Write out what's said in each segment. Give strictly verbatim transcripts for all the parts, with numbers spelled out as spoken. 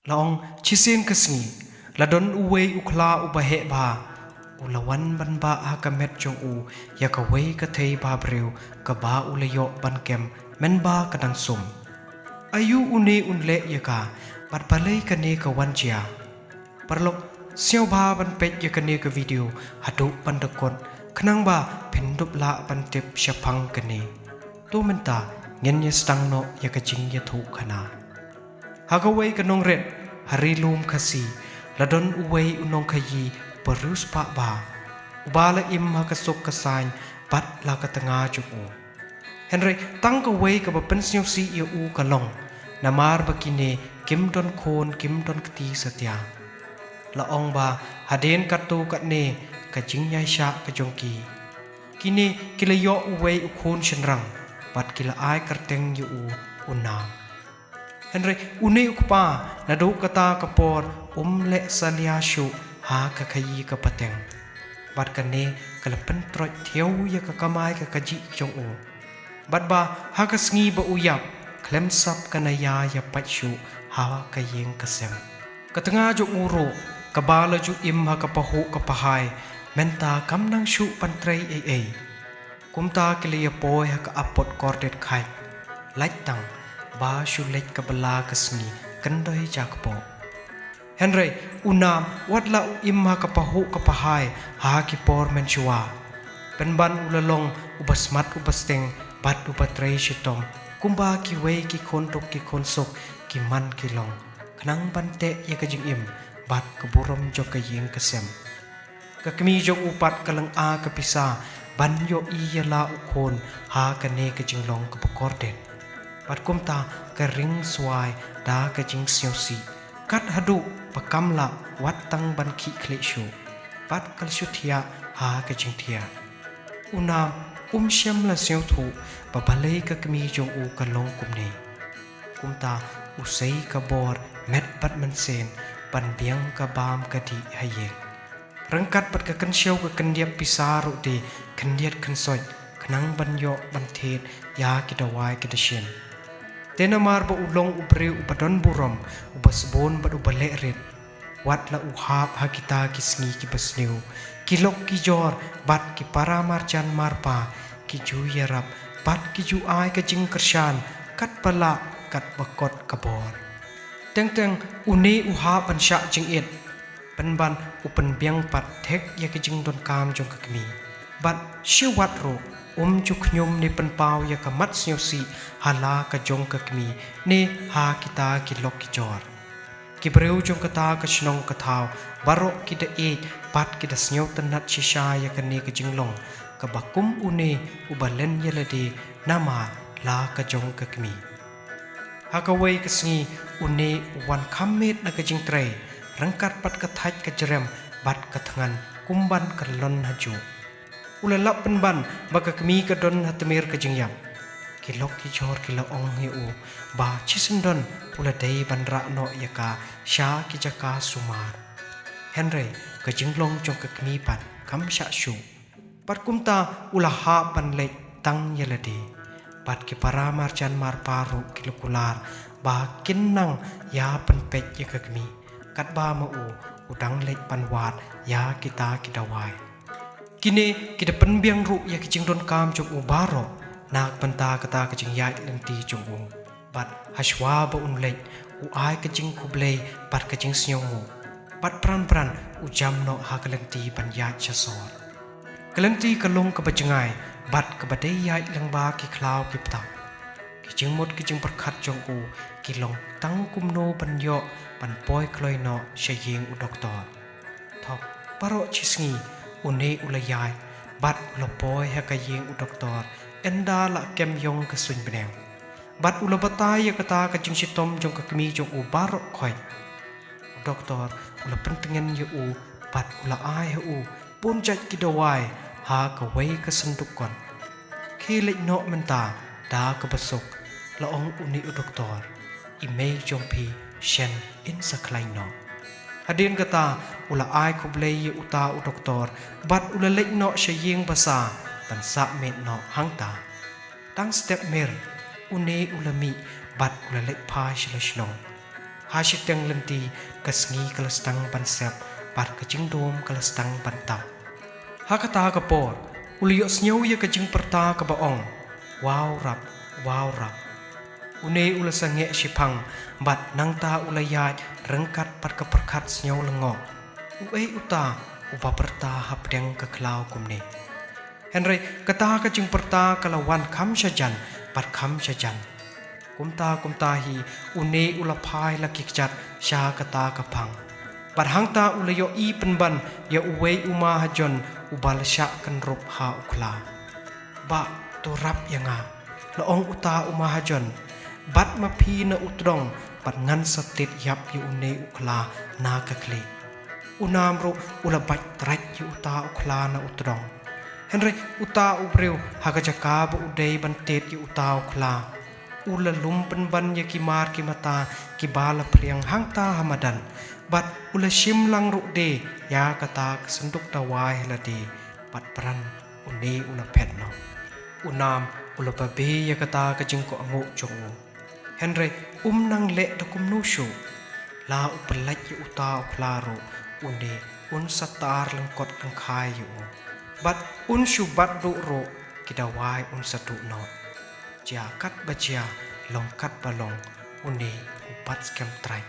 La ong, shisien ka sngi, la don uwei u khla uba heh bha, u la wan ban bah ha ka met jong u ïa kawei ka thei bhabriew kaba u la ïoh ban kem mynba ka dang sum. Aïu une un leh ïa ka, bad balei kane ka wan jia? Paralok, sngewbha ban peit ïa kane ka video haduh ban da kut, khnang ba phin dup lah ban tip shaphang kane. To mynta ngin ïa sdang noh ïa ka jingïathuhkhana. Ha kawei ka nongrit ha Ri Lum Khasi, la don uwei u nongkhaïi bariewspah bha, uba la im ha ka suk ka saiñ bad la ka tnga jong u. Hynrei tang kawei kaba pynsngewsih ïa u ka long, namar ba kine kim don khun, kim don kti satia. La ong ba hadien katto katne ka jingïaishah ka jong ki, kine ki la ïoh uwei u khun shynrang, bad ki la ai kyrteng ïa u u Nam. Hynrei une u kpa, naduh kata ka por um leh salia shuh ha ka khaïi ka pateng. Bad kane ka la pyntroid thiaw ïa ka kamai ka kajih jong u. Bad ba ha ka sngi ba u ïap, khlem sap ka naïa ïa pait shuh ha ka ïing ka sem. Ka tnga jong u ruh, kaba la ju im ha ka pahuh ka pahai, mynta kam nang shuh ban trei ei ei. Kumta ki la ïa poi ha ka apot kordit khaid, lait tang ba shu leit ka bylla ka sngi kyndoi jakpoh. Hynrei u Nam, wat la u im ha ka pahuh ka pahai ha ki por mynshuwa, pynban u la long uba smat uba steng bad uba trei shitom, kumba kiwei ki khun duk ki khun suk ki man ki long, khnang ban teh ïa ka jingim bad ka burom jong ka ïing ka sem. Ka kmie jong u pat ka lynga ka pisa ban ïohi ïa la u khun ha kane ka jinglong kaba kordit. Bad kumta ka ring swai da ka jingsngewsih, kat haduh ba kam lah wat tang ban khih khlieh shuh, bad ka la shu thiah ha ka jingthiah. U Nam um shym la sngewthuh ba balei ka kmie jong u ka long kumne. Kumta u sei ka bor met bad mynsiem ban biang ka bam ka dih ha ïing. Ryngkat bad ka kynshew ka kyndiap pisa ruh te khyndiat khynsoit, khnang ban ïoh ban thied ïa ki dawai ki dashin. Te namar ba u long u briew uba don burom, uba sbun bad uba leh rit, wat la u hap ha kita ki sngi kiba sniew, ki lok ki jor bad ki para marjan marpa ki ju ïarap bad ki ju ai ka jingkyrshan katba lah katba kot ka bor. Teng teng une u hap ban shah jingit, pynban u pynbiang pat thik ïa ka jingdonkam jong ka kmie. Bad shi wat ruh um ju khñium ne pynpaw ïa ka mat sngewsih ha la ka jong ka kmie ne ha kita ki lok ki jor. Ki briew jong kata ka shnong ka thaw baroh ki da ïeit bad ki da sngewtynnat shisha ïa kane ka jinglong kaba kum une uba len ïa lade namar la ka jong ka kmie. Ha kawei ka sngi une u wan kham miet na ka jingtrei, ryngkat bad ka thait ka jrem bad ka thngan kumban ka lon hajuh. U la lap pynban ba ka kmie ka don ha tmier ka jingïap. Ki lok ki jor ki la ong ïa u ba shisyndon u la dei ban rah noh ïa ka sha ki jaka sumar. Hynrei ka jinglong jong ka kmie pat kam shah shuh. Bad kumta u la hap ban leit tang ïa lade. Bad ki para marjan marpa ruh ki la kular ba kin nang ïa pynpeit ïa ka kmie, katba ma u u dang leit ban wad ïa kita ki dawai. Kine ki da pynbiang ruh ïa ki jingdonkam jong u baroh na ka bynta kata ka jingïaid lynti jong u. Bad hashwa ba un leit, u ai ka jingkhublei bad ka jingsngewnguh. Bad pran pran u jam noh ha ka lynti ban ïaid sha sor. Ka lynti ka long kaba jngai bad kaba dei ïaid lyngba ki khlaw ki btap. Ki jingmut ki jingpyrkhat jong u ki long tang kumno ban ïoh ban poi kloi noh sha ïing u doktor. Thok baroh shi sngi une u la ïaid bad u la poi ha ka ïing u doktor ynda la kem ïong ka suiñ bneng. Bad u la batai ïa kata ka jingshitom jong ka kmie jong u baroh khoit. U doktor u la pyntngen ïa u bad u la ai ha u bun jait ki dawai ha kawei ka synduk kot. Khie leit noh mynta da kaba suk, la ong une u doktor. I mei jong phi shen in sa khlaiñ noh. Hadien kata u la ai khublei ïa uta u doktor bad u la leit noh sha ïing basa ban sah miet noh hangta. Tang step miet une u la mih bad u la leit phai sha la shnong. Ha shiteng lynti ka sngi ka la sdang ban sep, bad ka jingdum ka la sdang ban tap. Ha kata ka por, u la ïohsngew ïa ka jingpyrta kaba ong, "Wa u rap, wa u rap." Une u la sangeh shiphang, bad nangta u la ïaid ryngkat bad ka pyrkhat sngew lyngngoh. Uei uta uba pyrta hapdeng ka khlaw kumne? Hynrei kata ka jingpyrta ka la wan kham shajan bad kham shajan. Kumta kumta hi une u la phai la ki kjat sha kata ka phang. Bad hangta u la ïohi pynban ïa uwei u mahajon uba la shah kynrup ha u khla. "Bah, to rap ïa nga," la ong uta u mahajon. "Bat ma phi na u tdong, bad ngan sa tied ïap ïa une u khla na ka khlieh." U nam ruh u la bait trait ïa uta u khla na u tdong. Hynrei uta u briew, ha ka jaka ba u dei ban tied ïa uta u khla, u la lum pynban ïa ki mar ki mata kiba la phriang hangta ha madan, bad u la shim lang ruh de ïa kata ka synduk dawai ha lade, bad prah une u la phet noh. U nam u la babe ïa kata ka jingkohnguh jong u. Hynrei um nang leh da kumno shuh. La u pyllait ïa uta u khla ruh, une un sa tar lyngkot lyngkhai ïa u. Bad un shu bat duh ruh, ki dawai un sa duh noh. Jia katba jia, long katba long, une u bat skhem trait.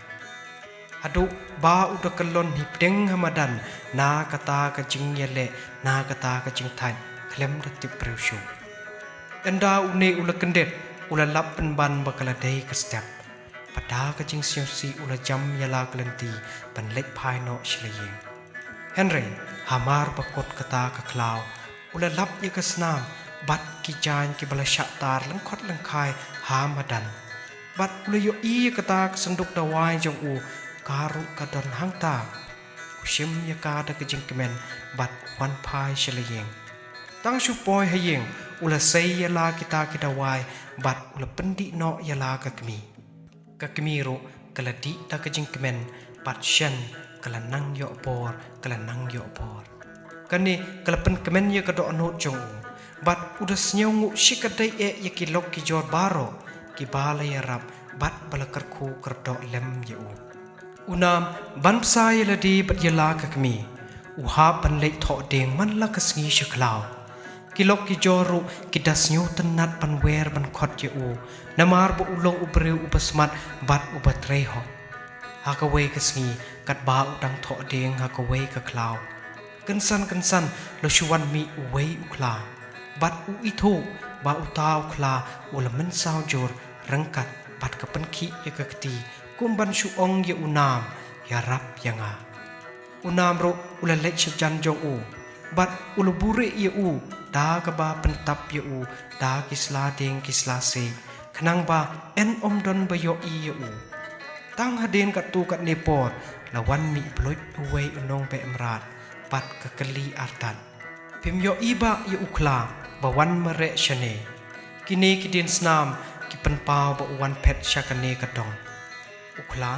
Haduh ba u da kyllon hi pdeng ha madan na kata ka jingïaleh, na kata ka jingthait, khlem da tip briew shuh. Ynda une u la kyndit, u la lap pynban ba ka la dei ka step. Bad da ka jingsngewsih u la jam ïa la ka lynti ban leit phai noh sha la ïing. Hynrei hamar ba kut kata ka khlaw, u la lap ïa ka snam bad ki jaiñ kiba la shah tar lyngkot lyngkhai ha madan. Bad u la ïohi ïa kata ka synduk dawai jong u, ka ruh ka don hangta. U shim ïa ka da ka jingkmen bad u wan phai sha la ïing. Tang shu poi ha ïing, u la sei ïa la kita ki dawai bad u la pyndih noh ïa la ka kmie. Ka kmie ruh ka la dih da ka jingkmen, bad shen ka la nang ïoh bor, ka la nang ïoh bor. Kane ka la pynkmen ïa ka dohnud jong u, bad u da sngewnguh shikatdei eh ïa ki lok ki jor baroh kiba la ïarap bad ba la kyrkhu kyrdoh lem ïa u. U nam, ban bsa ïa lade bad ïa la ka kmie, u hap ban leit thoh dieng man la ka sngi sha khlaw. Ki lok ki jor ruh ki da sngewtynnat ban wer ban khot ïa u, namar ba u long u briew uba smat bad uba trei hok. Ha kawei ka sngi, katba u dang thoh dieng ha kawei ka khlaw, kynsan kynsan la shu wan mih uwei u khla. Bad u ithuh ba uta u khla u la mynsaw jur ryngkat bad ka pynkhih ïa ka kti, kum ban shu ong ïa u nam, "Ïarap ïa nga." U nam ruh u la leit sha jan jong u, bad u la buhrieh ïa u da kaba pyntap ïa u da ki sla dieng ki sla siej, khnang ba yn ym don ba ïohi ïa u. Tang hadien katto katne por la wan mih bluit uwei u nongbeh mrad bad ka kylli artat, "Phim ïohi bah ïa u khla ba wan mareh shane? Kine ki dieng snam ki pynpaw ba u wan phet sha kane ka dong." "U khla,"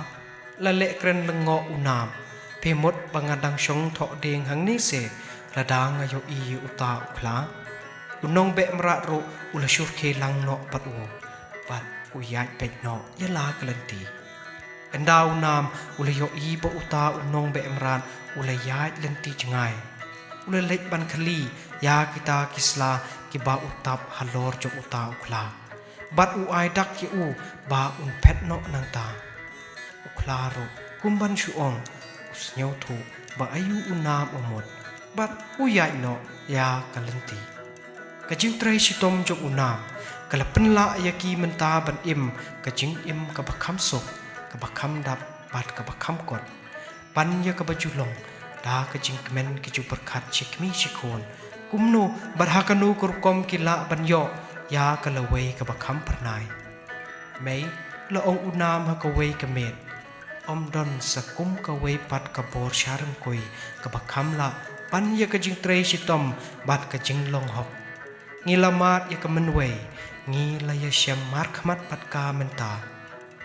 la leh kren lyngngoh u nam, "phi mut ba nga dang shong thoh dieng hangne se lada nga ïohi ïa uta u khla?" U nongbeh mrad ruh u la shyrkhei lang noh bad u, bad u ïaid beit noh ïa la ka lynti. Ynda u nam u la ïohi ba uta u nongbeh mrad u la ïaid lynti jngai, u la leit ban khylli ïa kita ki sla kiba u tap halor jong uta u khla, bad u ai dak ïa u ba un phet noh nangta. U khla ruh, kum ban shu ong, u sngewthuh ba aïu u nam u mut, bad u ïaid noh ïa ka lynti. Ka jingtrei shitom jong u nam ka la pynlah ïa ki mynta ban im ka jingim kaba kham suk, kaba kham dap bad kaba kham kot. Ban ïa kaba ju long da ka jingkmen ki ju pyrkhat shi kmie shi khun, kumno bad ha kano ka rukom ki lah ban ïoh ïa ka lawei kaba kham phyrnai. "Mei," la ong u nam ha kawei ka miet, "ym don sa kum kawei pat ka bor sha ryngkui kaba kham lah ban ïa ka jingtrei shitom bad ka jinglong hok. Ngi la mad ïa ka mynwei, ngi la ïashem markhmat bad ka mynta.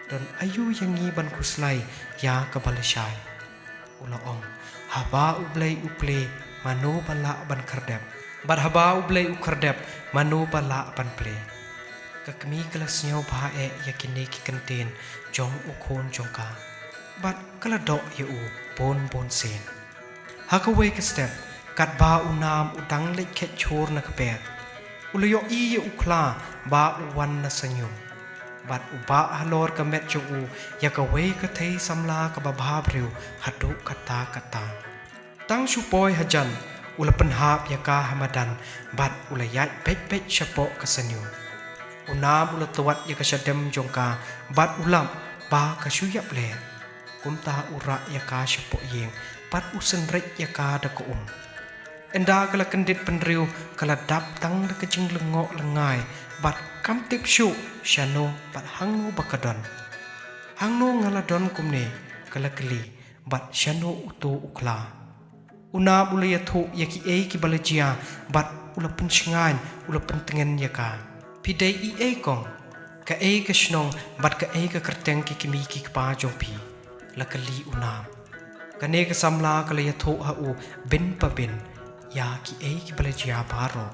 Don aïu ïa ngi ban khuslai ïa kaba lashai?" U la ong, "Haba U Blei u plie, mano ba lah ban khyrdep? Bad haba U Blei u khyrdep, mano ba lah ban plie?" Ka kmie ka la sngewbha eh ïa kine ki kyntien jong u khun jong ka, bad ka la doh ïa u bun bun sien. Ha kawei ka step, katba u Nam u dang leit khet jhur na ka per, u la ïohi ïa u Khla ba u wan na sanium, bad u bah halor ka met jong u ïa kawei ka thei samla kaba bha briew haduh katta katta. Tang shu poi hajan, u la pynhap ïa ka ha madan, bad u la ïaid beit beit shapoh ka sanium. U Nam u la twad ïa ka shadem jong ka, bad u lap ba ka shu ïap leh. Kumta u rah ïa ka shapoh ïing, bad u synreit ïa ka da ka um. Ynda ka la kyndit bynriew, ka la dap tang da ka jinglyngngoh lyngngai, bad kam tip shuh shano bad hangno ba ka don. "Hangno nga la don kumne?" ka la kylli, "bad shano uto u Khla?" U Nam u la ïathuh ïa kiei kiba la jia, bad u la pynshngaiñ, u la pyntngen ïa ka. "Phi dei eiei kong? Kaei ka shnong bad kaei ka kyrteng ki kmie ki kpa jong phi?" la kylli u Nam. Kane ka samla ka la ïathuh ha u bynta bynta ïa kiei kiba la jia baroh.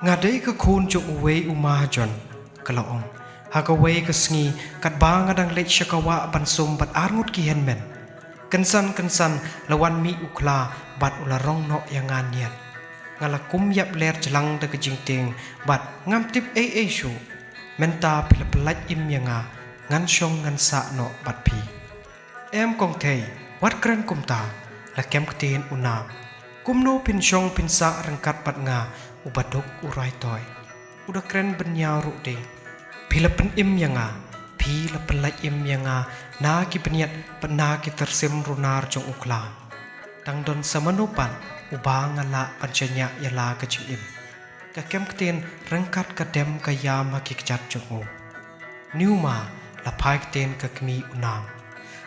"Nga dei ka khun jong uwei u mahajon," ka la ong. "Ha kawei ka sngi, katba nga dang leit sha ka wah ban sum bad arngut ki hynmen, kynsan kynsan la wan mih u Khla bad u la rong noh ïa nga niat. Nga la kum ïap ler jlang da ka jingtieng, bad ngam tip eiei shuh. Mynta phi la pynlait im ïa nga, ngan shong ngan sah noh bad phi." "Em kong thei, wat kren kumta," la kem ktien u Nam. "Kumno phin shong phin sah ryngkat bad nga, u baduk u raitoi? U da kren bynñiaw ruh de. Phi la pynim ïa nga, phi la pynlait im ïa nga na ki bniat bad na ki tyrsim runar jong u Khla. Tang don sa mano pat uba nga lah ban shaniah ïa la ka jingim." Ka kem ktien ryngkat ka dem ka ïam ha ki kjat jong u. "Niuma," la phai ktien ka kmie u Nam,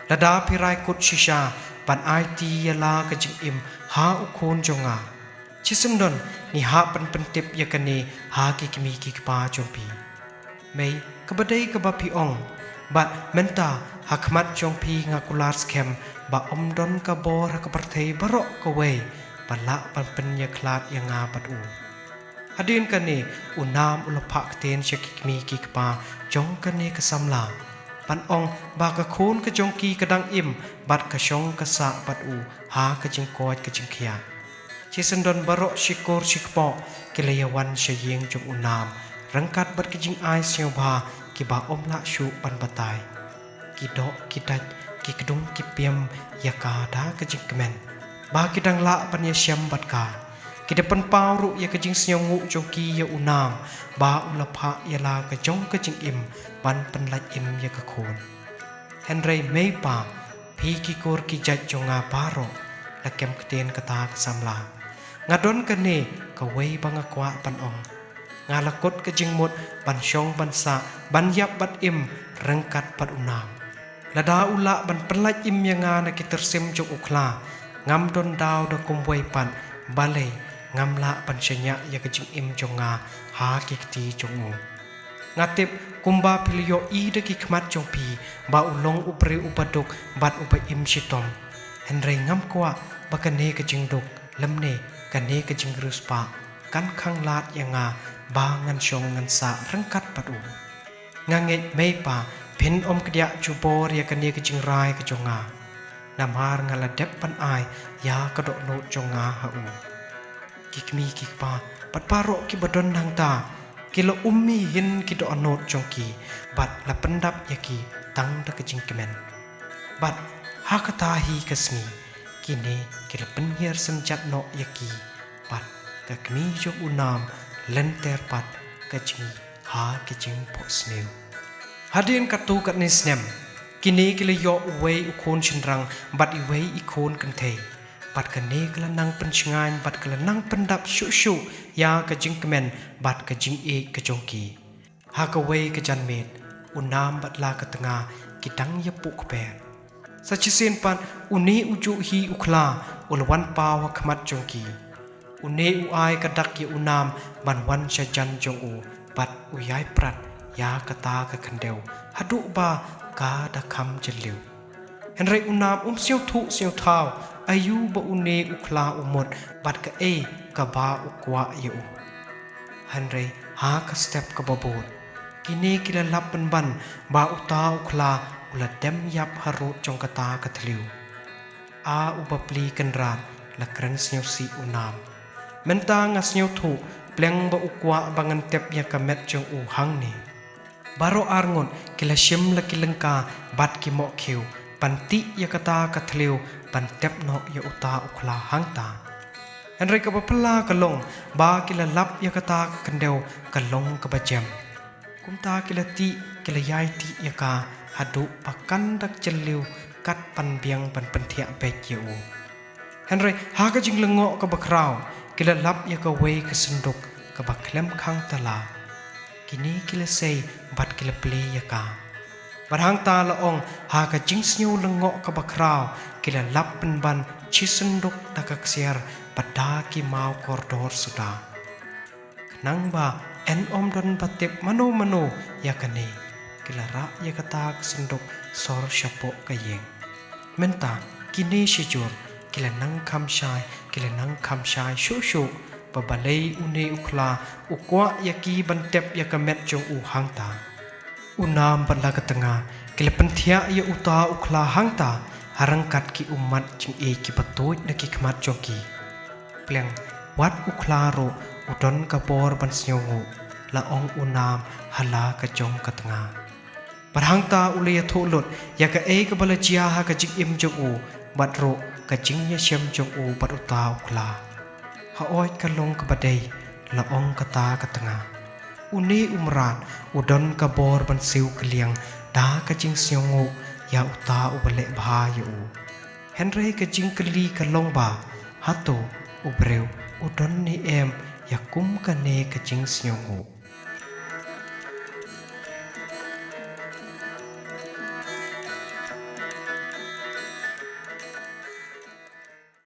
"lada phi rai kut shisha ban aiti ïa la ka jingim ha u khun jong nga, shisien don ngi hap ban pyntip ïa kane ha ki kmie ki kpa jong phi. Mei, kaba dei kaba phi ong, bad mynta ha khmat jong phi nga kular skhem ba ym don ka bor ha ka pyrthei baroh kawei ba lah ban pynïakhlad ïa nga bad u." Hadien kane, u Nam u la phah ktien sha ki kmie ki kpa jong kane ka samla, ban ong ba ka khun ka jong ki ka dang im bad ka shong ka sah bad u ha ka jingkoit ka jingkhiah. Shisien don baroh shi kur shi kpoh ki la ïa wan sha ïing jong u Nam, ryngkat bad ki jingai sngewbha kiba ym lah shuh ban batai. Ki doh ki dait, ki kdung ki piam ïa ka da ka jingkmen ba ki dang lah ban ïashem bad ka. Ki da pynpaw ruh ïa ka jingsngewnguh jong ki ïa u Nam ba u la phah ïa la ka jong ka jingim ban pynlait im ïa ka khun. "Hynrei mei pa, phi ki kur ki jait jong nga baroh," la kem ktien kata ka samla, "nga don kane kawei ba nga kwah ban ong. Nga la kut ka jingmut ban shong ban sah ban ïap bad im ryngkat bad u Nam. Lada u lah ban pynlait im ïa nga na ki tyrsim jong u Khla, ngam don daw da kumwei pat, balei ngam lah ban shaniah ïa ka jingim jong nga ha ki kti jong u. Nga tip kumba phi la ïohi da ki khmat jong phi ba u long u briew uba duk bad uba im shitom. Hynrei ngam kwah ba kane ka jingduk lymne kane ka jingriewspah kan khanglad ïa nga ba ngan shong ngan sah ryngkat bad u. Nga ngeit mei pa phin ym kdiah jubor ïa kane ka jingrai ka jong nga, namar nga la dep ban ai ïa ka dohnud jong nga ha u." Ki kmie ki kpa bad baroh kiba don hangta ki la um hi hin ki dohnud jong ki bad la pyndap ïa ki tang da ka jingkmen. Bad ha kata hi ka sngi, kine ki la pynhiar synjat noh ïa ki, bad ka kmie jong u Nam lynter pat ka jingïeit ha ki jingphohsniew. Hadien katto katne snem, kine ki la ïoh uwei u khun shynrang bad iwei i khun kynthei. Bad kane ka la nang pynshngaiñ bad ka la nang pyndap shuh shuh ïa ka jingkmen bad ka jingïeit ka jong ki. Ha kawei ka janmiet, u Nam bad la ka tnga ki dang ïa puh kper. Sa shisien pat, une u juh hi u Khla u la wan paw ha khmat jong ki. Une u ai ka dak ïa u Nam ban wan sha jan jong u, bad u ïai prat ïa kata ka khyndew haduh ba ka da kham jylliew. Hynrei u Nam um sngewthuh sngewthaw aïu ba une u Khla u mut bad kaei kaba u kwah ïa u. Hynrei ha ka step kaba bud, Kine ki la lap pynban ba uta u khla u la dem ïap harud jong kata ka thliew. A u bapli kynrad, la kren sngewsih u Nam. Mynta nga sngewthuh, pliang ba u kwah ba ngan tep ïa ka met jong u hangne. Baroh arngut ki la shim la ki lyngka bad ki mohkhiew ban tih ïa kata ka thliew ban tep noh ïa uta u khla hangta. Hynrei kaba phylla ka long ba ki la lap ïa kata ka khyndew ka long kaba jem. Kumta ki la tih, ki la ïai tih ïa ka haduh ba kan da jylliew kat ban biang ban pynthiah beit ïa u. Hynrei ha ka jinglyngngoh kaba khraw ki la lap ïa kawei ka synduk kaba khlem khang tala. Kine ki la sei bad ki la plie ïa ka. Bad hangta la ong ha ka jingsngew lyngngoh kaba khraw ki la lap pynban shi synduk da ka ksiar bad da ki maw kordor suda. Khnang ba yn ym don ba tip mano mano ïa kane, ki la rah ïa kata ka synduk sor shapoh ka ïing. Mynta kine shijur ki la nang kham shai, ki la nang kham shai shuh shuh ba balei une u khla u kwah ïa ki ban tep ïa ka met jong u hangta. U Nam bad la ka tnga ki la pynthiah ïa uta u khla hangta ha ryngkat ki ummat jingïeit kiba tuid na ki khmat jong ki. Pliang, wat u khla ruh u don ka bor ban sngewnguh, la ong u Nam ha la ka jong ka tnga. Bad hangta u la ïathuh lut ïa kaei kaba la jia ha ka jingim jong u bad ruh ka jingïashem jong u bad uta u khla. Haoid, ka long kaba dei, la ong kata ka tnga. Une u mrad u don ka bor ban siew kylliang da ka jingsngewnguh ïa uta uba leh bha ïa u. Hynrei ka jingkylli ka long ba, hato u briew u don ne em ïa kum kane ka jingsngewnguh?